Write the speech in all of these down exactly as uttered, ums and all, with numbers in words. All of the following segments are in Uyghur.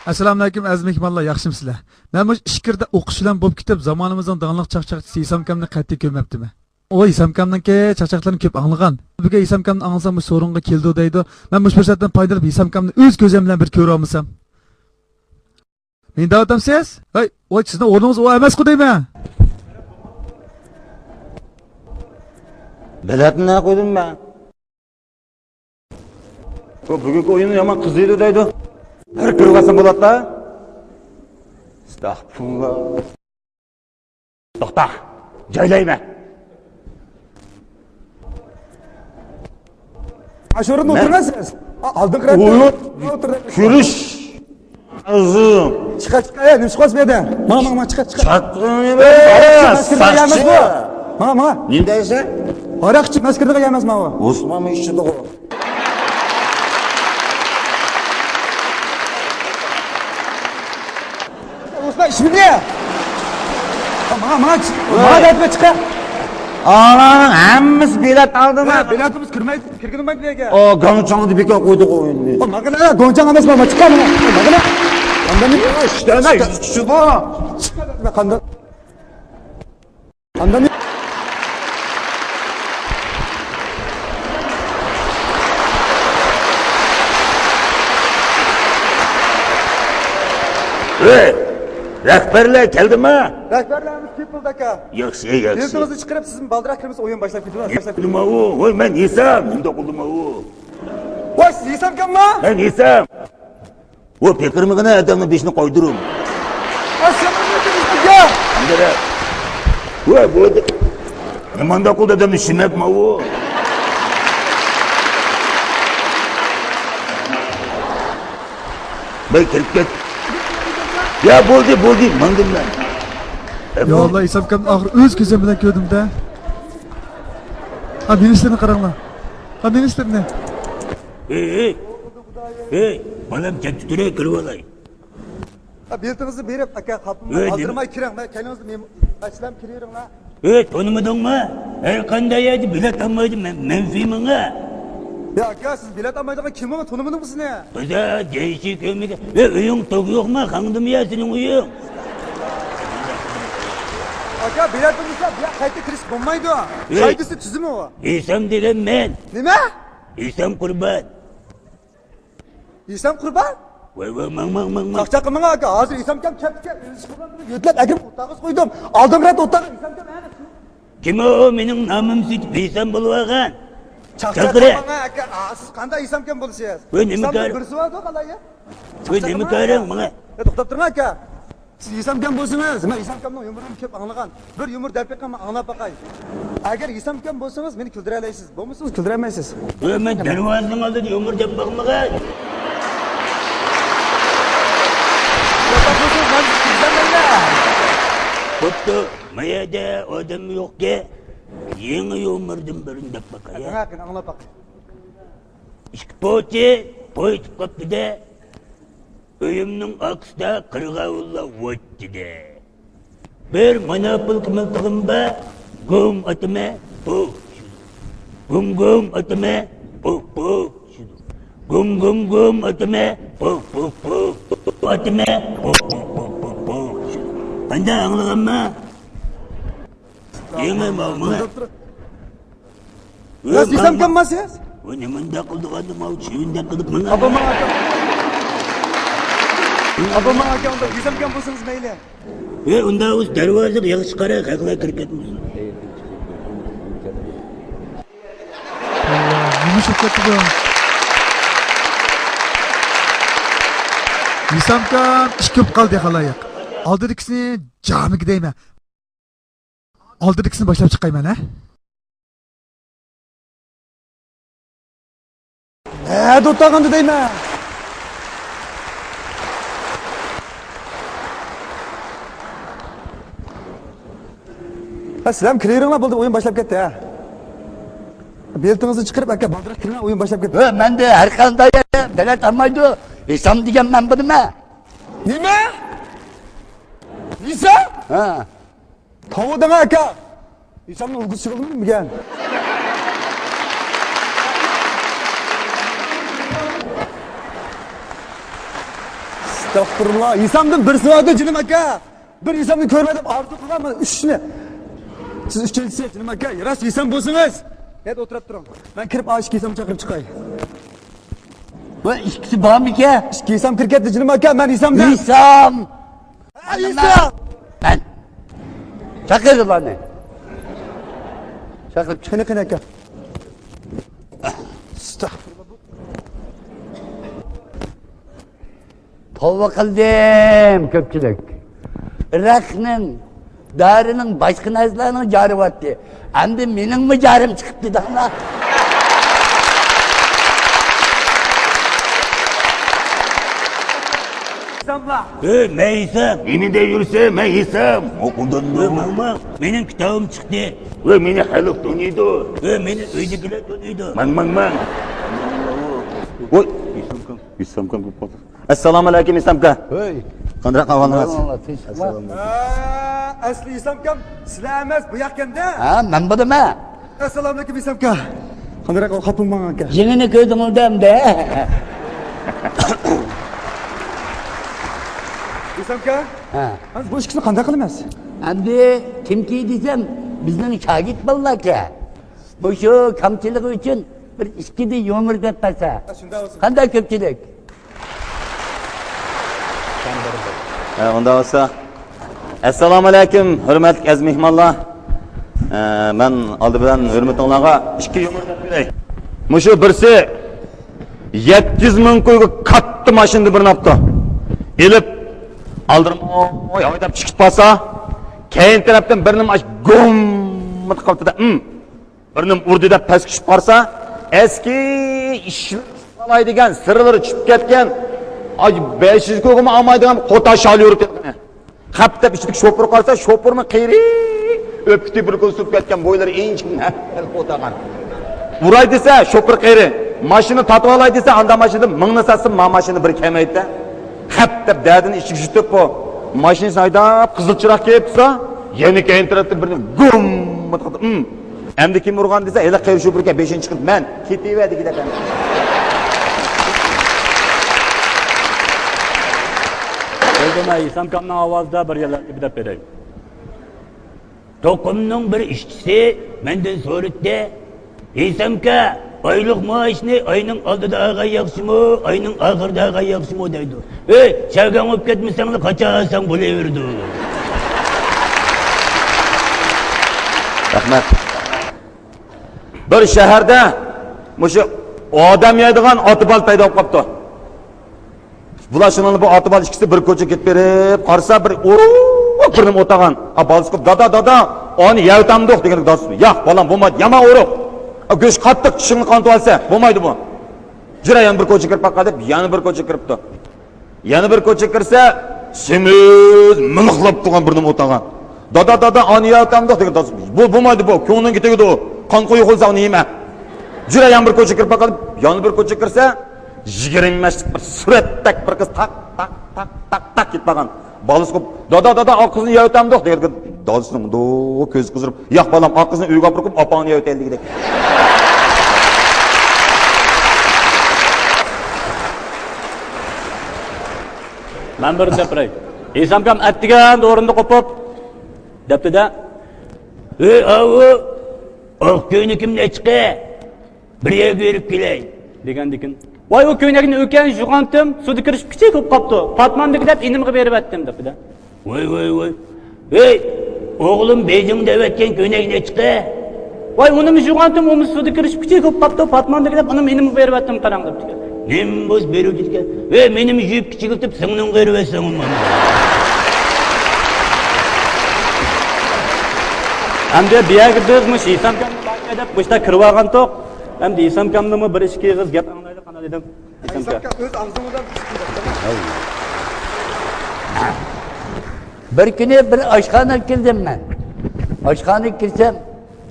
ئەسسالامۇئەلەيكۇم، ئەزىز مېھمانلار، ياخشىمۇسىلەر؟ مەن مۇشۇ ئىچكىرىدە ئوقۇش بىلەن بولۇپ كېتىپ، زامانىمىزنىڭ داڭلىق چاقچاقچىسى ھېسامكامنى قەتئىي كۆرمەپتىمەن. ئۇ ھېسامكامنىڭكى چاقچاقلىرىنى كۆپ ئاڭلىغان. بۈگۈن ھېسامكامنى ئاڭلىسام، مۇشۇ سورۇنغا كېلىدۇ دەيدۇ. مەن مۇشۇ پۇرسەتتىن پايدىلىنىپ، ھېسامكامنى ئۆز كۆزۈم بىلەن بىر كۆرۈۋالمىسام. مېنى دەۋاتامسىز؟ ھەي، ۋاي، سىزنىڭ ئورنىڭىز ئۇ ئەمەسقۇ دەيمەن. بېلەتنى نەگە قويدۇم مەن؟ بۇ بۈگۈنكى ئويۇننى يامان قىزىيدۇ دەيدۇ. بىر كىرىۋالسام بولاتتا. ئەستەغپۇرۇللا. توختا. جايلايمەن. ئاشۇ ئورۇندا مەن ئولتۇرغانسىز. ئا، ئالدىنقى رەتتە ئولتۇر. كۆرۈش. ئازىم. چىقە، چىقە، ئە، نېمە چىقىۋاتىسىز بۇ يەردە؟ ماڭا، ماڭا، ماڭا، چىقە، چىقە. چاتقىنى مەسكىرىدىغان يەر ئەمەس بۇ. ماڭا، ماڭا. نېمە دەيسەن؟ ھاراق ئىچىپ مەسكىرىدىغان يەر ئەمەس ماۋۇ. ئوسمان ئىچىدىغۇ. ئوسمان ئىچمىدى. ماڭا، ماڭا، ماڭا دەپ چىقە. ئانانىڭ ھەممىسى بېلەت ئالدىما؟ ھە، بېلەتىمىز كىرمەيدۇ. كىرگىنىمايدۇ بۇ يەرگە. ئا، گاڭچاڭدا بىكار قويدۇق ئويۇننى. ئا، ماغىنا، گاڭچاڭ ئەمەس، ماما، چىققان مانا. ماغىنا. ئاندىن ئىشلەمە، يۈز كىشى بار. چىققان قانداق؟ ئاندىن ئۆي، رەھبەرلەر كەلدىما؟ رەھبەرلەرمىز كېلىپ بولدى، ئاكا. ياخشى، ياخشى. بېلىتىڭىزنى چىقىرىپ، سىزمۇ بالدۇراق كىرمىسە ئويۇن باشلاپ كېتىدۇ. نېمە ئۇ؟ ۋوي، مەن ھېسام، نېمانداق بولدىما ئۇ؟ ۋاي، سىز ھېسامكەنما؟ مەن ھېسام. ۋو، پېقىرمىغىنە ئادەمنىڭ بېشىنى قايدۇرۇڭ. ئا، سەن بۇنى بىلمەيسەن. ئەمدىلە. ۋو، بۇ نېمانداق قىلدى ئادەمنى شىمەپما ۋو؟ بەي، كىرىپ كەت. يا، بولدى، بولدى، ماڭدىم مەن. يا ئاللا، ھېسامكەمنى ئاخىرى ئۆز كۆزۈم بىلەن كۆردۈم-دە. ھا، مىنىستىرنى قاراڭلار. ھا، مىنىستىرنى. ھېي، ھېي. ھېي، بالام، كەتتى تۇرە، كىرىۋالاي. ھا، بېلىتىڭىزنى بېرىپ، ئاكا، قاپىمنى ئالدىرماي كىرىڭ. مەن كەينىڭىزدە مېم-، ئەسلەم كىرىۋېرىڭلار. ھېي، تونۇمىدىڭمۇ؟ ھەر قانداق يەردە بېلەت ئالمايدۇ، مەن، مەنفىي ماڭا. يا ئاكا، سىز بېلەت ئالمايدىغان كىم بولغان، تونۇمىدىڭمۇ سىزنى؟ بىزا دېيىشى كۆرمىگەن. ھېي، ئۆيۈڭ توك يوقما؟ خاڭدىمۇ يا سېنىڭ ئۆيۈڭ؟ ئاكا، بېلەت بولمىسا، بۇ يەرگە قايتا كىرىش بولمايدۇ. ھېي. قائىدىسى، تۈزۈمى ئۇ. ھېسام دېگەن مەن. نېمە؟ ھېسام قۇربان. ھېسام قۇربان؟ ۋاي، ۋاي، ماڭ، ماڭ، ماڭ، ماڭ. چاقچاق قىلماڭ ئاكا، ھازىر ھېسامكەم كەپتىكەن، ئۆزى قۇربان بىلەن يۆتلەپ ئەكىرىپ ئوتتاغا قويدۇم. ئالدىنقى رەت ئوتتاغا ھېسامكەم ئەنە شۇ. كىم ئۇ مېنىڭ نامىمنى سېتىپ ھېسام بولۇۋالغان؟ چاقچاق قىلماڭ ئاكا، ئا، سىز قانداق ھېسامكەم بولىسىز؟ ۋاي، نېمە كار؟ ھېسامنىڭ بىرسى بار-دە، قالايى. ۋاي، نېمە كارىڭ ماڭا؟ يا، توختاپ تۇرۇڭ ئاكا. سىز ھېسامكەم بولسىڭىز، مەن ھېسامكەمنىڭ يۇمۇرىنى كۆپ ئاڭلىغان. بىر يۇمۇر دەپ بېقىڭ، مەن ئاڭلاپ باقاي. ئەگەر ھېسامكەم بولسىڭىز، مېنى كۈلدۈرەلەيسىز. بولمىسىڭىز، كۈلدۈرەلمەيسىز. ۋە مەن دەرۋازىنىڭ ئالدىدا يۇمۇر دەپ باقمىغان. بوپتۇ، ما يەردە ئادەم يوقكەن. يېڭى يۇمۇردىن بىرنى دەپ باقاي. قېنى، قېنى، ئاڭلاپ باقاي. ئىككى پوچى توي قىلىپ قاپتۇ-دە. ئۆيۈمنىڭ ئارقىسىدا قىرغاۋۇللار ۋويتتىدە. بىر مونوپول قىمىلتىغىنىم بار، گۇڭ ئاتىمەن، پۇف. گۇڭ گۇڭ ئاتىمەن، پۇف پۇف. گۇڭ گۇڭ گۇڭ ئاتىمەن، پۇف پۇف پۇف. ئاتىمەن، پۇف پۇف پۇف پۇف پۇف. قانداق ئاڭلىغانما؟ يېڭى ماما. يا، سىز ھېسامكەنما سىز؟ ئۇ نېمانداق قىلىدىغاندا ماۋۇ چىۋىندەك قىلىپ ماڭا. ئاپا، ماڭا ئاكا. ئاپا، ماڭا ئاكا، ئۇنداق ھېسامكەن بولسىڭىز مەيلى. ئۇنداق بولسا دەرۋازىغا ياغ چىقىرە، خەقلەر كىرىپ كەتمىسۇن. نېمە چىقىپ كەتتى بۇ؟ ھېسامكەن ئىككى بولۇپ قالدى، خالايىق. ئالدىدىكىسىنى جامىكى دەيمەن. ئالدىدىكىسىنى باشلاپ چىقايمەن، ھە؟ نەدە ئولتۇرغاندا دەيمەن. ھە، سىلەرمۇ كىرىۋېرىڭلار، بولدى، ئويۇن باشلاپ كەتتى، ھە. بېلىتىڭىزنى چىقىرىپ، ئاكا، بالدۇرراق كىرىڭلار، ئويۇن باشلاپ كەتتى. ھە، مەندە ھەر قانداق يەردە بېلەت ئالمايدۇ. ھېسام دېگەن مەن بۇنىمەن. نېمە؟ ھېسام؟ ھە. تاۋۇدۇڭ ئاكا! ھېسامنىڭ ئۇلگىسى چىقىدىمۇ دېمىگەن؟ ئەستەغپۇرۇللا، ھېسامدىن بىرسى باردا جېنىم ئاكا. بىر ھېسامنى كۆرمەي دەپ ئارزۇ قىلغان مەن ئۈچنى. سىز ئۈچىنچىسى جېنىم ئاكا، راست ھېسام بولسىڭىز. يەنە ئولتۇرۇپ تۇرۇڭ. مەن كىرىپ ئاشۇ ھېسامنى چاقىرىپ چىقاي. بۇ ئىككىسى بارمىكەن؟ ئىككى ھېسام كىرىپ كەتتى جېنىم ئاكا، مەن ھېسامدىن. ھېسام! ھە، ھېسام! مەن. چاقىر ئۇلارنى. چاقىرىپ چىق. قېنى، قېنى ئاكا. ئەستەغپۇرۇللا. توۋا قىلدىم، كۆپچىلىك. رەخنىڭ، دارىنىڭ، باشقا نەرسىلەرنىڭ جارى بارتتى. ئەمدى مېنىڭمۇ جارىم چىقىپتۇ دەڭلار. ھېساملا. ئۆي، مەن ھېسام. مېنى دەيۋەرسە، مەن ھېسام. ماقۇلدان ماڭ، ماڭ، ماڭ. مېنىڭ كىتابىم چىقتى. ۋە مېنى خەلق تونۇيدۇ. ۋە مېنى ئۆيدىكىلەر تونۇيدۇ. ماڭ، ماڭ، ماڭ. ۋوي. ھېسامكام، ھېسامكام كېلىپ قالدى. ئەسسالامۇ ئەلەيكۇم، ھېسامكا. ھەي. قانداق ئەھۋالىڭىز؟ ئەسسالامۇ ئەلەيكۇم. ھە، ئەسلى ھېسامكام، سىلەر ئەمەس، بۇ ياق ئىكەندە. ھە، مەن بۇدىمەن. ئەسسالامۇ ئەلەيكۇم، ھېسامكا. قانداق قاپلىماڭ ئاكا؟ يېڭىنى كۆردۈڭلار ئەمدى. ھېسامكا. ھە. ھازىر بۇ ئىككىسىنى قانداق قىلىمىز؟ ئەمدى كىمكى دېسەم، بىزنىڭ شاگىرت بالىلاركەن. مۇشۇ كامچىلىقى ئۈچۈن بىر ئىككىدە يۇمۇر دەپ بەرسە. ھە، شۇنداق بولسۇن. قانداق كۆپچىلىك؟ ھە، ئۇنداق بولسا. ئەسسالامۇ ئەلەيكۇم، ھۆرمەتلىك ئەزىز مېھمانلار. ئە، مەن ئالدى بىلەن ھۆرمىتىڭلارغا ئىككى يۇمۇر دەپ بېرەي. مۇشۇ بىرسى يەتتە يۈز مىڭ كويغا كاتتا ماشىنىدا بىرنى ئاپتۇ. ئېلىپ، ئالدىرىماي ھايداپ چىقىپ قالسا، كەينى تەرەپتىن بىرنى ئاش گۇممىدە قىلىپتۇ-دە، ئىم. بىرنى ئۇردى دەپ پەسكە چۈشۈپ قارىسا، ئەسكى ئىشلىرى دېگەن سىرلىرى چۈشۈپ كەتكەن، ئاي، بەش يۈز كويغىمۇ ئالمايدىغان قوتا شال يۈرۈپ كەتكەن. خەپ دەپ ئىچىدىكى شوپۇر قارىسا، شوپۇرمۇ قېرى، ئۆپكىتى بىر كۈن سۇپ كەتكەن، بويلىرى ئىنچىكە، ھە، قوتاغان. ئۇراي دېسە، شوپۇر قېرى. ماشىنا تارتىۋالاي دېسە، ئاندا ماشىنىدا مىڭنى ساتسا، ما ماشىنا بىر كەمەيدى. خەپ دەپ دەردىنى ئىچىگە يۇتۇپ، بۇ ماشىنىسىنى ھايداپ، قىزىل چىراغ كېلىپ تۇرسا، يەنە كەينى تەرەپتىن بىرنى گۇممىدە قىلدى. ئىم. ئەمدى كىم ئۇرغان دېسە، ھېلى قېرى شوپۇر ئىكەن، بېشىنى چىقىرىپ، مەن كېتىۋەر دېگۈدەك ئەمدى. بولدىما، ھېسامكامنىڭ ئاۋازىدا بىر يەرلەرگە بېدەپ بېرەي. توقۇمنىڭ بىر ئىشچىسى مەندىن سورىدى، ھېسامكا، ئايلىق مائاشنى ئاينىڭ ئالدىدا ئالغان ياخشىمۇ، ئاينىڭ ئاخىرىدا ئالغان ياخشىمۇ دەيدۇ. ئەي، شاگاڭ بولۇپ كەتمىسەڭلا، قاچان ئالساڭ بولۇۋېرىدۇ. رەھمەت. بىر شەھەردە مۇشۇ ئادەم يەيدىغان ئاتا بال پەيدا بولۇپ قاپتۇ. بۇلار شۇنىڭ بۇ ئاتا بال ئىككىسى بىر كوچىغا كېتىپ بېرىپ قارىسا، بىر ئورۇق بىر نېمە ئوتاغان. ئا، بالىسى قويۇپ، «دادا، دادا، ئانى يەۋتامدۇق» دېگەندە دادىسى، «ياق، بالام، بولمايدۇ، يامان ئورۇق. ئا، گۆش قاتتىق، چىشىڭنى قانىتىۋالسا، بولمايدۇ بۇ. جۈرە، يەنە بىر كوچىغا كىرىپ باقاي» دەپ، يەنە بىر كوچىغا كىرىپتۇ. يەنە بىر كوچىغا كىرسە، سېمىز مىلىقلاپ تۇرغان بىر نېمە ئوتاغان. «دادا، دادا، ئانى يەۋتامدۇق» دېگەن دادىسى، «بۇ، بولمايدۇ بۇ، كۆڭلۈڭگە تېگىدۇ، قان قويۇق بولسا ئۇنى يېمە. جۈرە، يەنە بىر كوچىغا كىرىپ باقاي» دەپ، يەنە بىر كوچىغا كىرسە، يىگىرمە ياشلىق بىر سۈرەتتەك بىر قىز تاق، تاق، تاق، تاق، تاق كېتىپ بارغان. بالىسى قويۇپ، «دادا، دادا، ئاق قىزنى يەۋتامدۇق» دېگەن، دادىسىنىڭ دو كۆزى قىزىرىپ، «ياق، بالام، ئاق قىزنى ئۆيگە ئاپىرىپ قويۇپ، ئاپاڭنى يەۋتەيلى» دېگۈدەك. مەن بىر دەپ بېرەي. ھېسامكام ئەتىگەندە ئورنىدا قوپۇپ دەپتۇ-دە، «ئۆي ئاۋۇ، ئاق كۆينىكىم نەچچىقى؟» «بىر يەرگە بېرىپ كېلەي» دېگەندىكىن، «ۋاي، ئۇ كۆينەكنى ئۆكەن يۇغانتىم، سۇدا كىرىشىپ كىچىك بولۇپ قاپتۇ. پاتمامدىكى دەپ ئىنىمغا بېرىۋەتتىم» دەپتۇ-دە. «ۋاي، ۋاي، ۋاي. ھەي، ئوغلۇم بېيجىڭدا ئەۋەتكەن كۆينەك نەچچىقى؟» «ۋاي، ئۇنىمۇ يۇغانتىم، ئۇمۇ سۇدا كىرىشىپ كىچىك بولۇپ قاپتۇ. پاتمامدىكى دەپ ئۇنىمۇ ئىنىمغا بېرىۋەتتىم، قاراڭ» دەپتىكەن. «نېمە بولسا بېرىۋېتىدىكەن. ھەي، مېنىمۇ يۇيۇپ كىچىكلىتىپ سىڭلىڭغا بېرىۋەتسەڭ بولمامدۇ؟» ئەمدى بۇ يەرگە بىز مۇشۇ ھېسامكامنى دەپ مۇشۇنداق كىرىۋالغانتۇق. ئەمدى ھېسامكامدىنمۇ بىر ئىككى ئېغىز گەپ ئاڭلايلى، قانداق دېدىم؟ ھېسامكا. ھېسامكا، ئۆز ئاغزىڭ بىلەن. بىر كۈنى بىر ئاشخانىغا كىردىم مەن. ئاشخانىغا كىرسەم،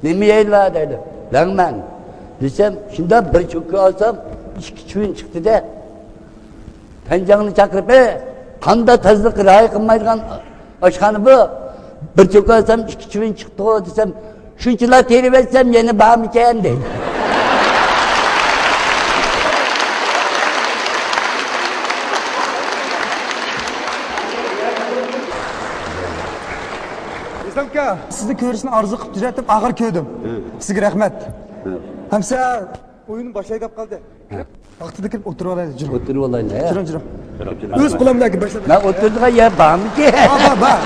«نېمە يەيلا؟» دەيدۇ. «لەڭمەن» دېسەم، شۇنداق بىر چوكا ئالسام، ئىككى چىۋىن چىقتى-دە. پەنجاڭنى چاقىرىپ، «ئەي، قاندا تازىلىققا رىئايە قىلمايدىغان ئاشخانا بۇ. بىر چوكا ئالسام، ئىككى چىۋىن چىقتىغۇ» دېسەم، «شۇنچىلا تېرىۋەتسەم يەنە بارمىكەن؟» دەيدۇ. ئاكا، سىزنى كۆرۈشنى ئارزۇ قىلىپ تۈزەتتىم، ئاخىر كۆردۈم. سىزگە رەھمەت. ھەمسە ئويۇن باشلاي دەپ قالدى. ۋاقتىدا كىرىپ ئولتۇرۇۋالايلى، جۇمۇ. ئولتۇرۇۋالايلى، ھە. جۇمۇ، جۇمۇ. ئۆز قولۇم بىلەن باشلاپ. مەن ئولتۇرىدىغان يەر بارمىكىن؟ بار، بار، بار.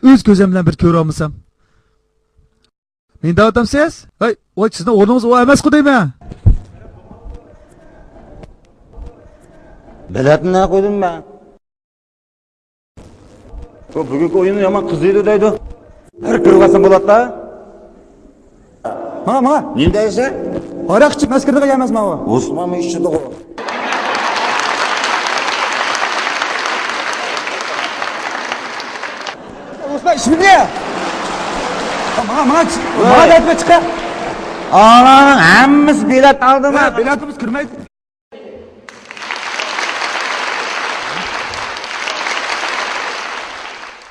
ئۆز كۆزۈم بىلەن بىر كۆرۈۋالمىسام. مېنى دەۋاتامسىز؟ ھەي، ۋاي، سىزنىڭ ئورنىڭىز ئۇ ئەمەسقۇ دەيمەن. بېلەتنى نەگە قويدۇم مەن؟ بۇ بۈگۈنكى ئويۇننى يامان قىزىيدۇ دەيدۇ. بىر كۆرۈۋالسام بولاتتا. ماڭا، ماڭا. نېمە دەيسەن؟ ھاراق ئىچىپ مەس كىردىغان ئەمەس ماۋۇ. ئوسمانمۇ ئىچىدىغۇ. ئوسمان ئىچمىدى. ماڭا، ماڭا چىق-، ماڭا دەتمە چىقە. ئانانىڭ ھەممىسى بېلەت ئالدىما؟ ھە، بېلەتىمىز كىرمەيدۇ.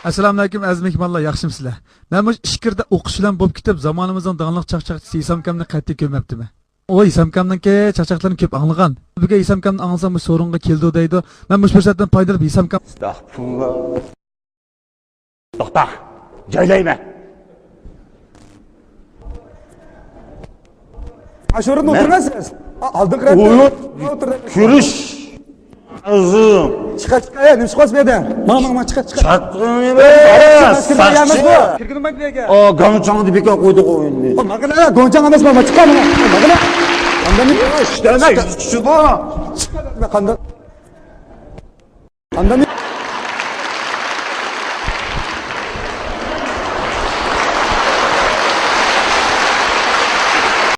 ئەسسالامۇئەلەيكۇم، ئەزىز مېھمانلار، ياخشىمۇسىلەر؟ مەن مۇشۇ ئىچكىرىدە ئوقۇش بىلەن بولۇپ كېتىپ، زامانىمىزنىڭ داڭلىق چاقچاقچىسى ھېسامكامنى قەتئىي كۆرمەپتىمەن. ئۇ ھېسامكامنىڭكى چاقچاقلىرىنى كۆپ ئاڭلىغان. بۈگۈن ھېسامكامنى ئاڭلىسام، مۇشۇ سورۇنغا كېلىدۇ دەيدۇ. مەن مۇشۇ پۇرسەتتىن پايدىلىنىپ ھېسامكام. ئەستەغپۇرۇللا. توختا، جايلايمەن. ئاشۇرۇن ئولتۇرمايسىز. ئالدىنقى رەتتە ئولتۇر. كۈرۈش. ئازىم. چىقە، چىقە، ئەي، نېمە چىقىۋاتىسىز بۇ يەردە؟ ماڭا، ماڭا، ماڭا، چىقە، چىقە. چاتقىنى بەر، ساقچى. كىرگىنىڭ بار بۇ يەرگە. ئا، گاڭچاڭنى بىكار قويدۇق ئويۇننى. ماڭا، گاڭچاڭ ئەمەس، ماڭا، چىقە، ماڭا. ماڭا. ئاندىن ئىشلەمە، چىقە. قانداق؟ ئاندىن